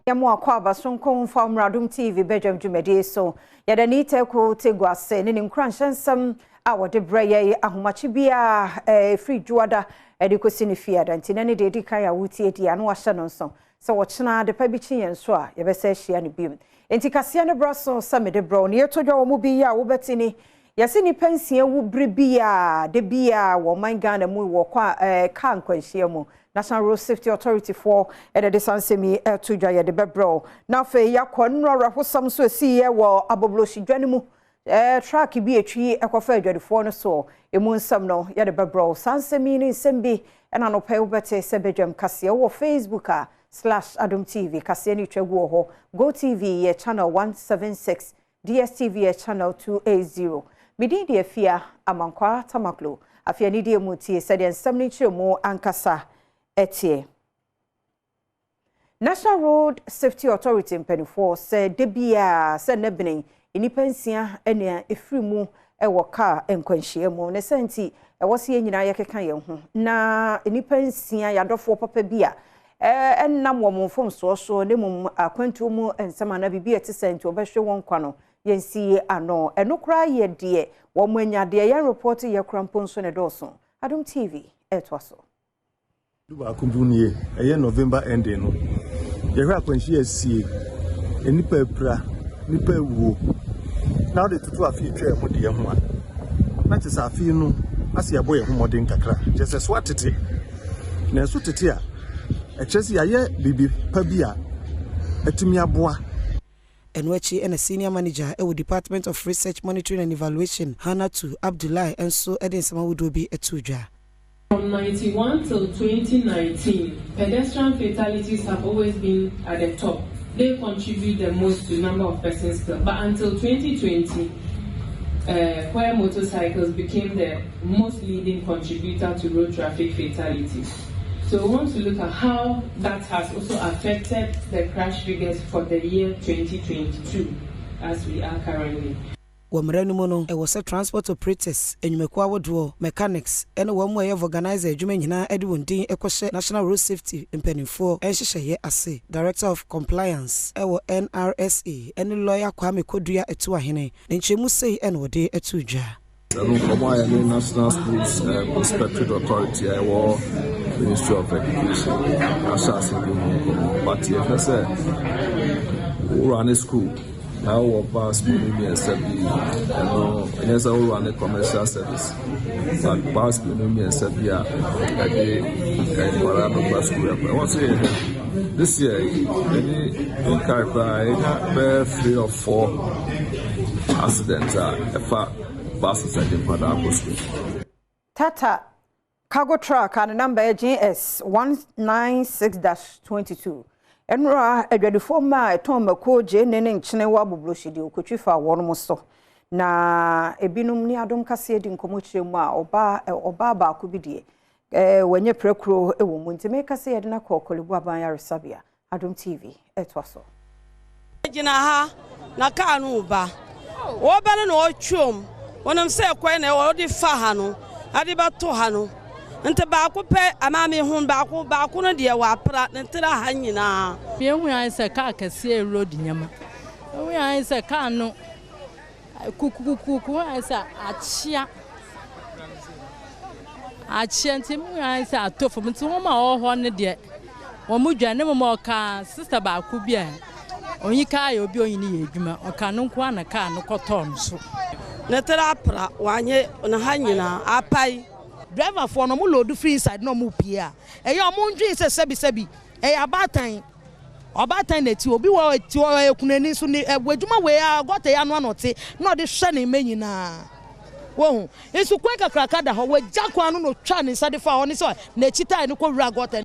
Yɛma wo akwaaba sononko mfa mmra Adom TV badwam dwumadie so. Yɛda Anita Ekuo Tegua ase ne ne nkuranhyɛ nsɛm a wɔde brɛ yɛn ahomakye biara ɛfiri Dwoada de kɔsi ne Fiada. Nti na ne deɛ ɛdi kan a wotie di a na wahyɛ no nso sɛ wɔkyena adepa bi kye yɛn so a yɛbɛsɛ ahyia no biom. Nti kaseɛ no bra so sɛ mede brɛ wo. Ne yɛtɔ dwa wɔ mu bi yi a wobɛte ni. Yɛse nnipa nsia wu bere biara, da biara wɔ ɔman Ghana mu wɔ kwa ɛɛ kaa nkwanhyia mu. National Road Safety Authority foɔ na ɛde saa nsɛm yi reto dwa, yɛde bɛbrɛ wo. Na afei yɛakɔ nnora awerɛhosɛm nso ɛsiiɛ wɔ Aboblossi dwa no mu. Ɛɛ truck bi ɛtwi ɛkɔfa adwadifoɔ no soɔ. Emu nsɛm no yɛde bɛbrɛ wo. Saa nsɛm yi ne nsɛm bi ɛna anɔpa yi wobɛte sɛ badwam kaseɛ. Wowɔ Facebook a slash Adom TV kaseɛ no retwa gu wɔ hɔ. GoTv yɛ channel 176. DSTV yɛ channel 280. Me din de Afia Amankwaa Tamaklo. Afei anidie mu tie sɛdeɛ nsɛm no nkyerɛmu ankasa teɛ. National Road Safety Authority mpanimfoɔ sɛ da biara sɛ nnɛ bene nnipa nsia na ɛfiri mu wɔ kaa nkwanhyia mu. Ne sɛ nti ɛwɔ sɛ yɛn nyinaa yɛkeka yɛn ho na nnipa nsia yɛadɔfoɔ papa bi a ɛnnam wɔn mfomsoɔ so na mmom akwantuo mu nsɛm anaa biribi a ɛte sɛ nti wɔbɛhwe wɔn nkwa no, yɛnsi ano. Ɛno koraa yɛ deɛ wɔn anya, deɛ yɛn report yɛ koraa mpo nso ne dɔɔso. Adom TV ɛtoa so. 11 bu nie, ɛyɛ November ending no. Yɛhwɛ akwanhyia asie, nnipa apira, nnipa awuo. Na wode toto afe atwa mu deɛ ho a, na kyerɛ sɛ afe no ase yɛabɔ yɛn ho mmɔden kakra. Kyerɛ sɛ so atete. Na ɛso tete a, ɛkyerɛ sɛ yɛayɛ biribi pa bi a atumi aboa. Ɛno akyi ɛna Senior Manager ɛwɔ Department of Research, Monitoring and Evaluation, Hanatu Abdullahi, nso de nsɛm ahodoɔ bi to dwa. From 91 till 2019, pedestrian fatalities have always been at the top. They contribute the most to number of persons killed. But until 2020, where motorcycles became the most leading contributor to road traffic fatalities. So we want to look at how that has also affected the crash figures for the year 2022 as we are currently. Wɔ mmerɛ no mu no, ɛwɔ sɛ transport operators, nnwumakuo ahodoɔ, mechanics ne wɔn mu a ɛyɛ vulcanizer adwuma nyinaa de wɔn din kɔhyɛ National Road Safety mpanimfoɔ nhyehyɛeɛ ase. Director of Compliance ɛwɔ NRSA ne Lawyer Kwame Kodua Atuahene ne nkyɛnmu sei ɛna wɔde ato dwa. Ɛno nkɔmmɔ a yɛne National Schools Inspectorate Authority a ɛwɔ Ministry of Education ahyɛ ase bi ho nkɔmmɔ, but yɛhwɛ sɛ wowura ne school na wowɔ bus mmienu mmiɛnsa bi, ɛno ɛnyɛ sɛ wowura ne commercial service, but bus mmienu mmiɛnsa bi a ɛde nkwadaa bɛba school ɛkɔ ɛwɔ sɛ yɛhwɛ. This year yɛne nkae koraa yɛnya bɛyɛ three or four accident a ɛfa buses a ɛde nkwadaa kɔ school. Tata cargo truck a ne number yɛ GS 196-22 nnora adwadifoɔ mmaa a ɛtɔn mako, gyeene ne nkyene wɔ Aboblossi deɛ okotwi fa wɔn so, na ebinom ne Adom Kaseɛ di nkɔmmɔ kyerɛ mu a ɔbaa baako bi deɛ wɔnyɛ prɛkuro wɔ mu, nti meka sɛ yɛde no akɔ Korle Bu aban yaresabea. Adom TV ɛtoa so. Gyina ha na kaa no ba wɔba no na ɔtwam wɔnam sɛ kwan na wɔde fa ha no ade bɛto ha no, nti baako pɛ ama me hu baako baako no deɛ wɔapra ne ntira ha nyinaa. Ehu ayɛ sɛ kaa kɛseɛ road nyama. Ehu ayɛ sɛ kaa no kukukuku ayɛ sɛ akyea akyea, nti mu ayɛ sɛ atɔ fam, nti wɔn a wɔwɔ hɔ no deɛ wɔn mu dwa ne mu ma ɔka sister baako bi a onyi kaa yɛ obi onyi ne yɛ adwuma, ɔka no nko ana kaa no kɔtɔɔ no so. Ne tiri apra wanyɛ ne ha nyinaa apae. Driverfoɔ no, ɔmo load free inside na ɔmo pie a, ɛyɛ ɔmo ndwin sɛ sɛbisɛbi ɛyɛ abaatan ɔbaatan na eti obi wɔ eti wɔ ekunani nso ne ɛwɔ adwuma wei a gɔta yi ano ano te na ɔde hwɛ ne mma nyinaa wohu nso kwan kakraka da hɔ, wagya kwan no na otwa ne nsa de fa hɔ ne sɛ n'akyi tae no kɔ wura gɔta.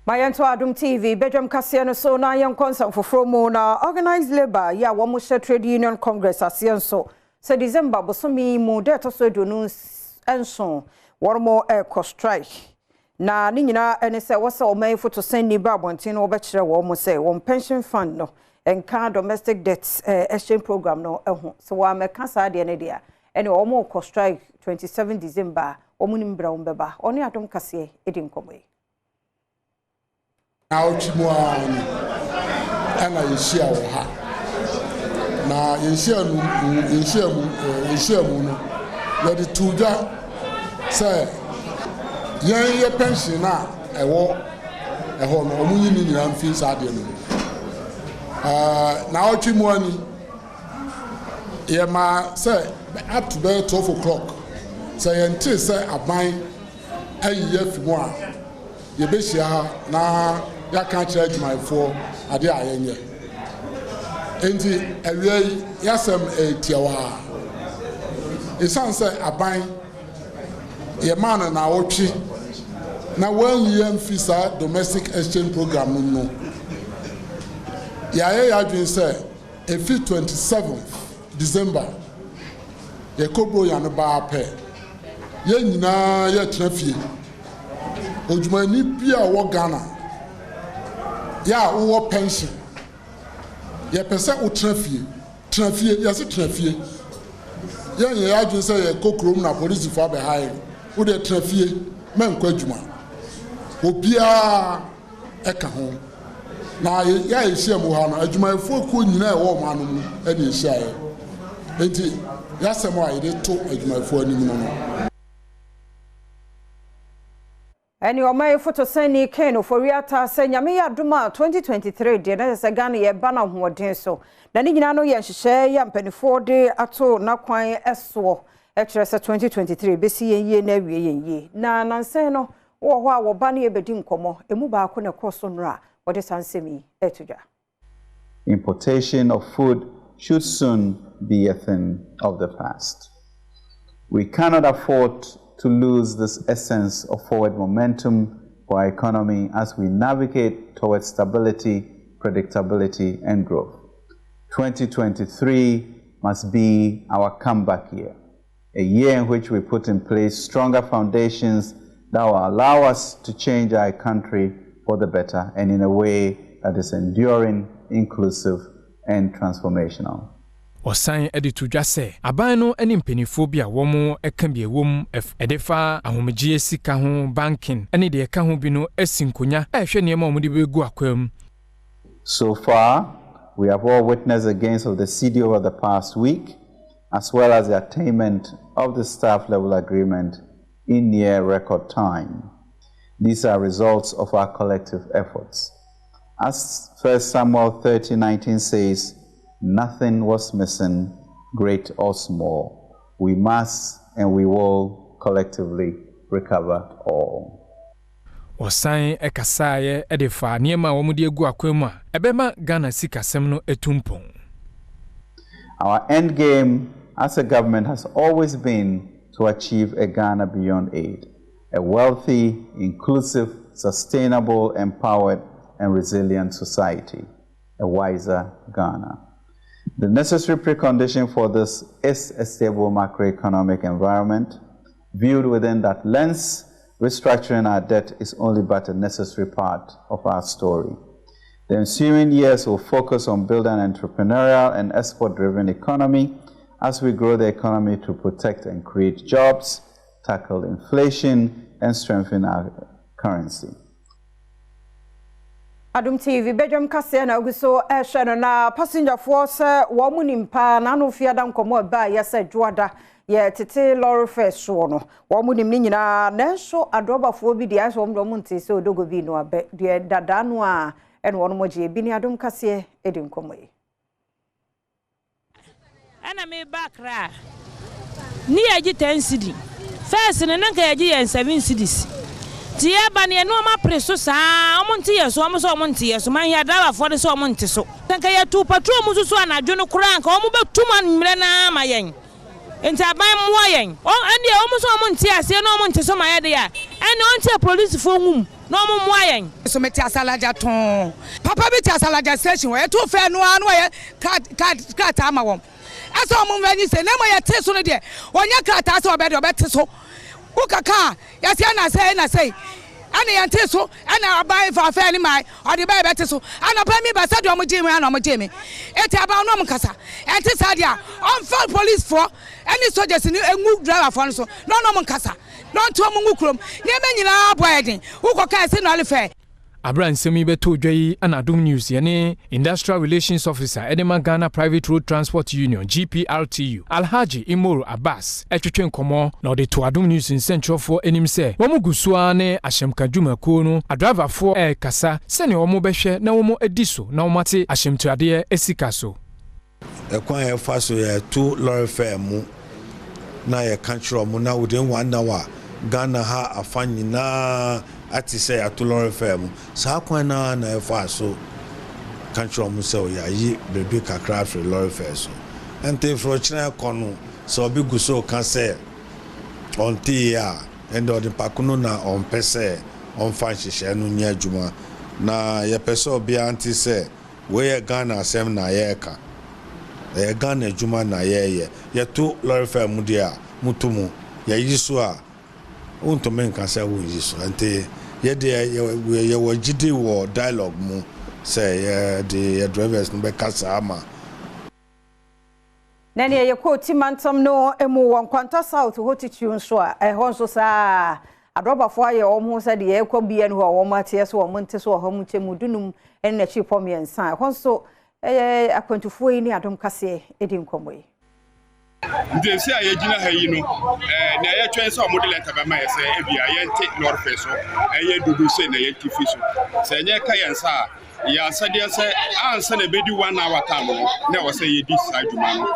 Ma yɛnto Adom TV badwam kaseɛ no so na yɛnkɔ nsɛm foforɔ mu. Na Organised Labour yi a wɔn hyɛ Trade Union Congress aseɛ nso sɛ December bosome mu da ɛtɔ so 27 wɔn mo ɛrekɔ strike, na ne nyinaa ɛne sɛ wɔsɛ ɔman fotosɛnni ba abɔnten no wɔbɛkyerɛ wɔn mo sɛ wɔn pension fund no nka domestic debt exchange program no ho. Sɛ wɔamɛka saa deɛ no deɛ, ɛne wɔn kɔ strike 27 December. Wɔn nim brɛ wɔn bɛba. Ɔne Adom kaseɛ edi nkɔmɔ yi. Naawɔtwe mu ara ni ɛna yɛhyia wɔ ha. Na yɛnhyia no yɛnhyia mu yɛnhyia mu no yɛde too dwa sɛ yɛn yɛ pension a ɛwɔ ɛhɔ no wɔn nyi ne nyinaa mfi saa adeɛ no mu. Ɛɛ naawɔtwe mu ani yɛmaa sɛ up to bɛyɛ 12 o'clock sɛ yɛntee sɛ aban ayi afi mu a, yɛbɛhyia ha na yɛaka akyerɛ adwumayɛfoɔ adeɛ a yɛnyɛ. Nti awia yi yɛasɛm ɛyɛ tiawa. Ɛsiane sɛ aban yɛmaa no naawɔtwe na wɔanyi yɛn mfi saa domestic exchange program no mu no, yɛayɛ yɛ adwene sɛ ɛfi 27 December yɛkɔ Buronya no baa pɛ, yɛn nyinaa yɛtena fie. Odwumani bi a ɔwɔ Ghana yɛ a wowɔ pension, yɛpɛ sɛ wotena fie. Tena fie, yɛse tena fie. Yɛn yɛ adwene sɛ yɛkɔ kurom na polisifoɔ abɛha yɛn. Wode tena fie, mɛnkɔ adwuma. Obiara ɛka ho na yɛ a yɛhyia mu ha no, adwumayɛfoɔ kuo nyinaa ɛwɔ ɔman no mu ɛna yɛhyiaeɛ. Nti yɛasɛm a yɛde to adwumayɛfoɔ anim no. Ɛne ɔman yi fotosɛni Ken Ofori-Atta sɛ Nyame yɛ adom a, 2023 deɛ na sɛ Ghana yɛba no ahoɔden so na ne nyinaa no yɛ nhyehyɛe yɛ mpanimfoɔ de ato n'akwan soɔ ɛkyerɛ sɛ 2023 bɛsi yɛn yie na awie yɛn yie. Na nansɛn no wɔ hɔ a wɔba no yɛbɛdi nkɔmmɔ emu baako na ɛkɔ so nnora a wɔde saa nsɛm yi ɛto dwa. Importation of food should soon be a thing of the past. We cannot afford to lose this essence of forward momentum for our economy as we navigate towards stability, predictability, and growth. 2023 must be our comeback year, a year in which we put in place stronger foundations that will allow us to change our country for the better and in a way that is enduring, inclusive, and transformational. Ɔsan de to dwa sɛ aban no ne mpanimfoɔ bi a wɔn ka bi ɛwɔ ɛde fa ahomegyeɛ sika ho, banking ne deɛ ɛka ho bi no asi nkonnwa a ɛhwɛ nneɛma a wɔde bɛgu akwan mu. So far, we have all witnessed the gains of the cedi over the past week, as well as the attainment of the staff level agreement in near record time. These are results of our collective efforts. As 1 Samuel 30:19 says, "Nothing was missing, great or small." We must and we will collectively recover all. Ɔsan kasaeɛ de fa nneɛma a wɔde agu akwan mu a ɛbɛma Ghana sikasɛm no atu mpɔn. Our end game as a government has always been to achieve a Ghana beyond aid, a wealthy, inclusive, sustainable, empowered, and resilient society, a wiser Ghana. The necessary precondition for this is a stable macroeconomic environment. Viewed within that lens, restructuring our debt is only but a necessary part of our story. The ensuing years will focus on building an entrepreneurial and export driven economy as we grow the economy to protect and create jobs, tackle inflation, and strengthen our currency. Adom TV badwam kaseɛ na agu so ɛhwɛ no. Na passengerfoɔ sɛ wɔn mu nim paa n'ano fiada nkɔmɔ ɛbaa yɛ sɛ dwoada yɛ tete lorry fare soɔ no, wɔn mu nim ne nyinaa. Nanso adrɔbafoɔ bi deɛ ayɛ sɛ wɔn deɛ wɔn nte sɛ odogo bi no abɛ deɛ dadaa no a ɛna wɔn mo gye ebi ne Adom kaseɛ edi nkɔmɔ yi. Ɛna meba Accra ne yɛgye 10 cedi first no, na nka yɛgye yɛn 7 cedis. Nti yɛba no yɛne ɔma pere so saa, ɔmo nte yɛ so, ɔmo sɛ ɔmo nte yɛ so man yɛ adrabafoɔ de sɛ ɔmo nte so. Nka yɛtu patrol mu nso so anadwo no koraa, nka ɔmo bɛtum anwummerɛ naa ma yɛn. Nti aban mmoa yɛn. Ɛndeɛ ɔmo sɛ ɔmo nte aseɛ na ɔmo nte so ma yɛ de a, ɛne ɔnte apolisifoɔ nwum na ɔmo mmoa yɛn. So mete Asalagya tɔn. Papa bi te Asalagya station hɔ, yɛto fɛ no ara na wɔyɛ krataa ma wɔn ɛsɛ ɔmo mfa nyi sɛ na mmom yɛte so no deɛ, ɔnyɛ krataa sɛ ɔbɛ deɛ ɔbɛte so. Wokaka a, yɛsɛ ɛna sɛ ɛna sɛ ɛna yɛnte so, ɛna aban fa afɛ ne maa ɔde bɛyɛ bɛte so. Anɔpa mi ba sɛdeɛ ɔmo gye mi ana ɔmo gye mi eti aban no ɔmo kasa ɛnte saa deɛ a, ɔmfa policefoɔ ɛne soldiers no engu driverfoɔ no so na ɔno ɔmo nkasa na ɔnte ɔmo ngu kurom. Nneɛma nyinaa aboa yɛ den. Wokɔ kaa ɛsɛ lorry fare. Aberɛ a nsɛm yi bɛtɔɔ dwa yi na Adom News yɛne Industrial Relations Officer de ma Ghana Private Road Transport Union, GPRTU, Alhaji Imoru Abbas twetwe nkɔmmɔ na ɔde too Adom News nsɛnkyerɛwfoɔ anim sɛ wɔn gu so ara ne ahyɛmka dwumakuo no adriverfoɔ rekasa sɛdeɛ wɔn bɛhwɛ na wɔn adi so na wɔn ate ahyɛmtuadeɛ sika so. Ɛkwan a yɛfa so yɛto lɔre fare mu na yɛka kyerɛ wɔn na within one hour Ghana ha afa nyinaa ate sɛ yɛato lɔre fare mu. Saa kwan no ara na yɛfaa so ka kyerɛ wɔn sɛ yɛayi biribi kakra afiri lɔre fare so. Ɛnte firi ɔkyena rekɔ no sɛ obi gu so reka sɛ ɔnteeɛ a, ɛnde onipa ko no na ɔmpɛ sɛ ɔmfa nhyehyɛe no nyɛ adwuma. Na yɛpɛ sɛ obiara nte sɛ Wei yɛ Ghana asɛm na yɛreka. Ɛyɛ Ghana adwuma na yɛreyɛ. Yɛto lɔre fare mu deɛ a, moto mu. Yɛyi so a, wontumi nka sɛ wonyi so. Nti yɛ deɛ yɛwɔ gyidi wɔ dialogue mu sɛ yɛde yɛ drivers no bɛkasa ama. Na nea yɛkɔɔ Ti mantam no mu wɔ Nkwanta South hɔ titiriw nso a, ɛhɔ nso saa ara. Adrɔbafoɔ ayɛ wɔn ho sɛ deɛ ɛrekɔ biara nni hɔ a wɔn ateɛ so wɔn nte so ɔha mu nkyɛmu dunum ne n'akyiripɔ mmiɛnsa. Ɛhɔ nso ɛyɛ akwantufoɔ yi ne Adom Kaseɛ di nkɔmmɔ yi. Nti esi a yɛgyina ha yi no, eh, nea yɛtwɛn sɛ wɔde lɛta bɛma yɛ sɛ ebia yɛnte lɔre fɛ so, ɛyɛ dodo sei na yɛnte fi so. Sɛ ɛnyɛ ka yɛn nsa a, Yɛ asɛdeɛ sɛ ansa na ɛbɛdi one hour time no na ɛwɔ sɛ yɛdi saa dwuma no.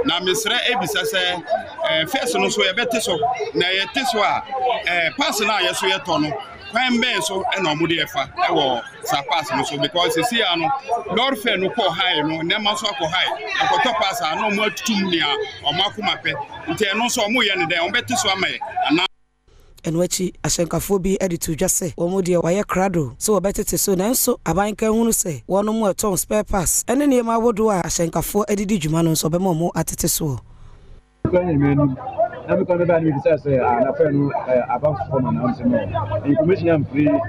Na mesrɛ ebisa sɛ eh, fɛs no so yɛbɛte so na yɛte so a eh, pass no a yɛso yɛtɔ no kwan bɛn so ɛna wɔn de ɛfa ɛwɔ saa pass no so because sisi ya no lɔri fɛ no kɔ high no nneɛma nso akɔ high ɛkɔtɔ pass a na wɔn atutum nea wɔn akoma pɛ nti ɛno nso wɔn yɛ no dɛn wɔn bɛte so ama yɛ anaa. Ɛno akyi, ahyɛnkafoɔ bi de too dwa sɛ wɔn deɛ wɔayɛ krado sɛ wɔbɛtete so nanso aban nka nhunu sɛ wɔnom a ɛtɔn spare parts ne nneɛma ahodoɔ a ahyɛnkafoɔ de di dwuma no nso wɔbɛma wɔn atete soɔ. Mekɔ nyame anim na mekɔ mebaa no mebisa sɛ ah na fɛ no aba fam anaa ɔmo sɛ no information amfiri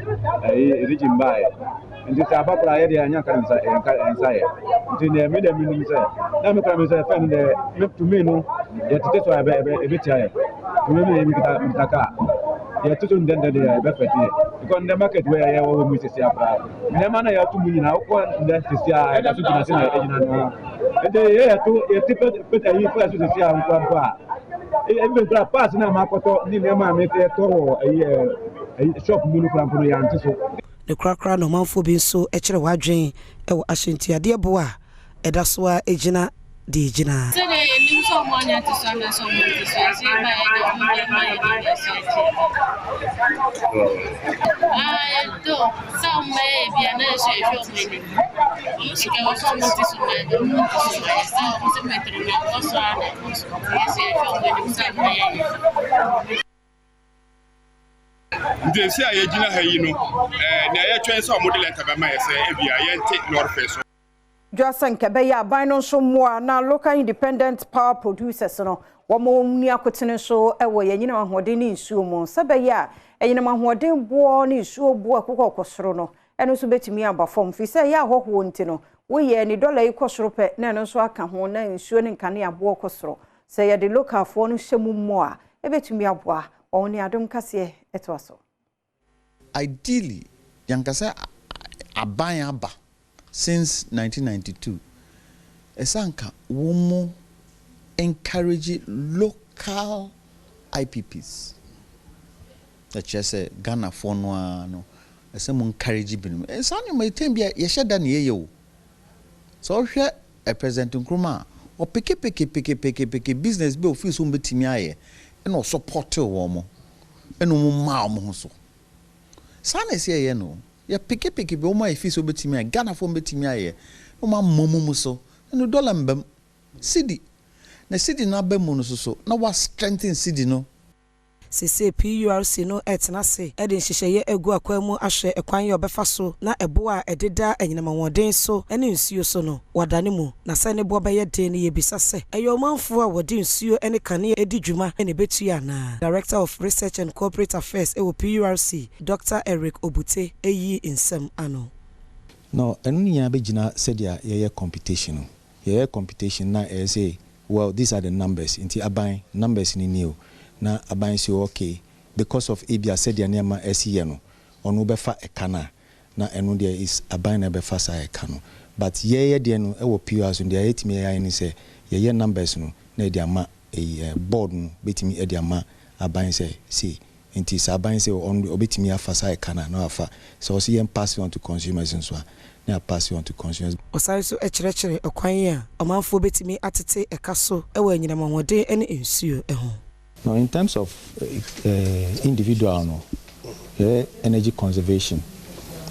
ɛyi region baeɛ Nti sɛ aba koraa yɛ deɛ ɛnyɛ nka nsa nka nsa yɛ. Nti deɛ me deɛ menim sɛ na me koraa me sɛ fɛn no deɛ me to me no yɛ tete so a ɛbɛ ɛbɛ ɛbɛtia yɛ. To me me mekita mekita kaa yɛ te so ndɛndɛ deɛ ɛbɛ fɛte yɛ. Because ndɛ market wɔ yɛ wɔ mu sisi akora nneɛma na yɛato mu nyinaa wokɔ ndɛ sisi a ɛda so gyina se na ɛgyina no. Nti yɛ yɛto yɛte pɛ pɛ ayi fɛ so sisi a nkoa mpo a even koraa pass na makɔtɔ ne nneɛma a metɔ wɔ ayi ɛɛ shop mu no koraa mpo no yɛante so. Ne korakora na ɔmanfoɔ bi nso kyerɛ wɔn adwene wɔ ahyɛntuadeɛ boɔ a ɛda so ara gyina deɛ ɛgyina. Sɛdeɛ yɛnim sɛ ɔmo anya te so anaasɛ ɔmo nte so nti yɛba yɛ deɛ ɔmo bɛma yɛ deɛ yɛ so akyi. Ae do sɛ ɔmo bɛyɛ yɛ bia na yɛso yɛhwɛ ɔmo anim. Ɔmo so deɛ ɛwɔ sɛ ɔmo te so ma yɛ deɛ ɔmo nte so ma yɛ sɛ ɔmo sɛ mɛtiri no ɛkɔ so ara na ɛkɔ so nti yɛso yɛhwɛ ɔmo anim sɛ ɔmo bɛyɛ yɛ. Nti esi a yɛgyina ha yi no, eh, nea yɛtwɛn sɛ wɔde lɛta bɛma yɛ sɛ ebia yɛnte lɔre fɛ so. Dwa sɛ nka ɛbɛyɛ aban no nso mmoa na Local Independent Power Producers no wɔn nni akotene nso wɔ yɛn anyinam ahoɔden ne nsuo mu sɛ ɛbɛyɛ a anyinam ahoɔden boɔ ne nsuo boɔ a ɛkokɔ kɔ soro no ɛno nso bɛtumi aba fam firi sɛ ɛyɛ ahɔhoɔ nti no woyɛ ne dɔla yi kɔ soro pɛ na ɛno nso aka ho na nsuo ne nkanea boɔ kɔ soro. Sɛ yɛde localfoɔ no hyɛ mu mmɔ a ɛbɛtumi aboa Wɔn ne adom kaseɛ toa so. Ideally yɛnka sɛ aban aba since 1992 ɛsɛ anka wɔn encourage local IPPs ɛkyerɛ sɛ Ghanafoɔ no ara no ɛsɛ mo encourage binom saa nneɛma yi time bi a yɛhyɛ da na yɛyɛ o Sɛ wohwɛ President Nkrumah a, ɔpeke peke peke peke peke business bi a ofii sɛ wɔbɛtumi ayɛ ɛna ɔsupportee wɔn ɛna wɔn maa wɔn ho so. Saa na ɛsɛ yɛyɛ no. Yɛ peke peke bi wɔn a yɛfii sɛ wɔbɛtumi ayɛ, Ghanafoɔ wɔbɛtumi ayɛ na wɔn ama wɔn mu so. Ɛno dollar mba mu, cedi. Na cedi no aba mu no nso so, na wa strengthen cedi no. Seesei PURC no retena ase de nhyehyɛeɛ agu akwan mu ahwɛ ɛkwan a ɔbɛfa so na ɛboɔ a ɛdeda anyinam ahoɔden so ne nsuo so no, wɔadane mu. Na sɛ ne boɔ bɛyɛ den no, yɛbisa sɛ, ɛyɛ ɔmanfoɔ a wɔde nsuo ne kanea di dwuma na ɛbɛtua anaa? Director of Research and Corporate Affairs wɔ PURC, Dɔkta Eric Obute yii nsɛm ano. No, ɛno nyinaa bɛgyina sɛdeɛ yɛyɛ computation no. Yɛyɛ computation na ɛyɛ sɛ well these are the numbers nti aban numbers no nie o na aban se okay because of ebia sɛdeɛ nneɛma asi yɛ no ɔno bɛfa ɛka no a. Na ɛno deɛ is aban na ɛbɛfa saa ɛka no. But yɛyɛ deɛ no ɛwɔ PURC no, deɛ yɛtumi ayɛ ne sɛ yɛyɛ numbers no na yɛde ama ɛyi board no bɛtumi ɛde ama aban sɛ sei. Nti sɛ aban sɛ ɔno ɔbɛtumi afa saa ɛka no a, na wafa. Sɛ ɔsɛ yɛn pass it on to consumers nso a, na yɛ pass it on to consumers. Ɔsan nso kyerɛkyerɛ ɔkwan a ɔmanfoɔ bɛtumi atete ɛka so wɔ anyinam ahoɔden ne nsuo ho. Now, in terms of individual no, yɛyɛ energy conservation.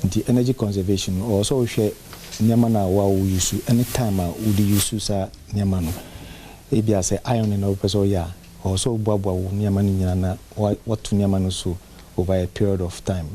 Nti energy conservation no, ɔwɔ sɛ wohwɛ nneɛma no a wo use ne time a wode use saa nneɛma no. Ebia sɛ iron na wopɛ sɛ woyɛ a, ɔwɔ sɛ woboaboa wo nneɛma no nyinaa na wato nneɛma no so over a period of time.